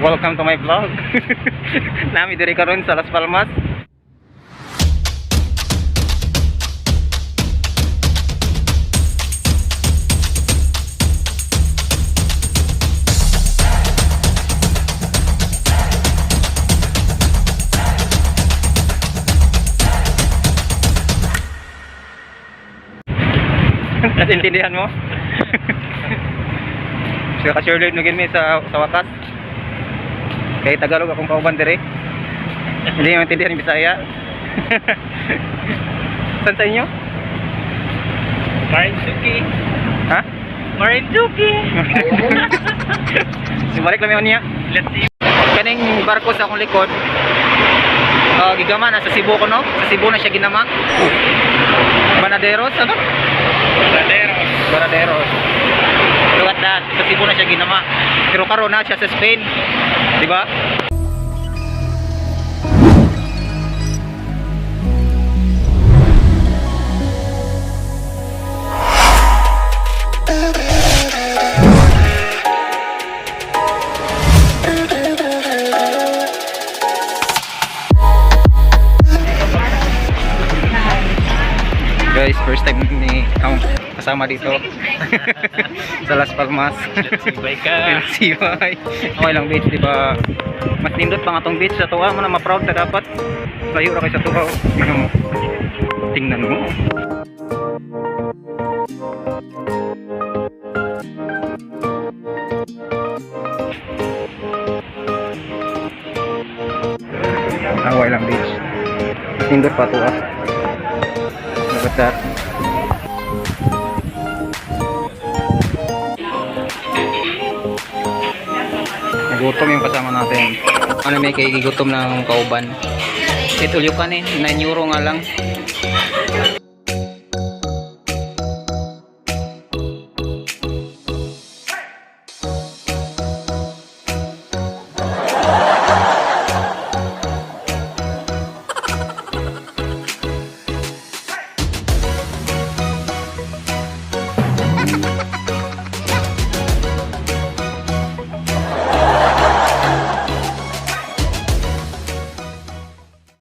Welcome to my vlog. Nami diri karon sa Las Palmas. Naintindihan mo? Sila ka Shirley nagin mi sa wakas. Kay Tagalog akong kauban dire. Hindi mo maintindihan yung Bisaya. Saan sa inyo? Marinduque. Ha? Marinduque. Ibalik lang yun niya. Let's see. Kaning barko sa akong likod. Gigama na sa Cebu ko, no? Sa Cebu na siya ginama. Banaderos ano? Banaderos. Banaderos. Look at that. Sa Cebu na siya ginama. Pero karon na siya sa Spain. Di ba? Guys, first time ni akong kasama dito sa Las Palmas. Let's see, bye ka. Let's see, bye. Okay lang beach, di ba? Mas nindot pa nga tong beach sa tuwa mo na ma-proud ta dapat. Layo ra kay sa tuwa, oh. Tingnan mo. Tingnan mo. Okay lang beach. Mas nindot pa tuwa. Look at that. Nagutom yung kasama natin. Ano, may kay gutom ng kauban. Ito ka ni, €9 nga lang.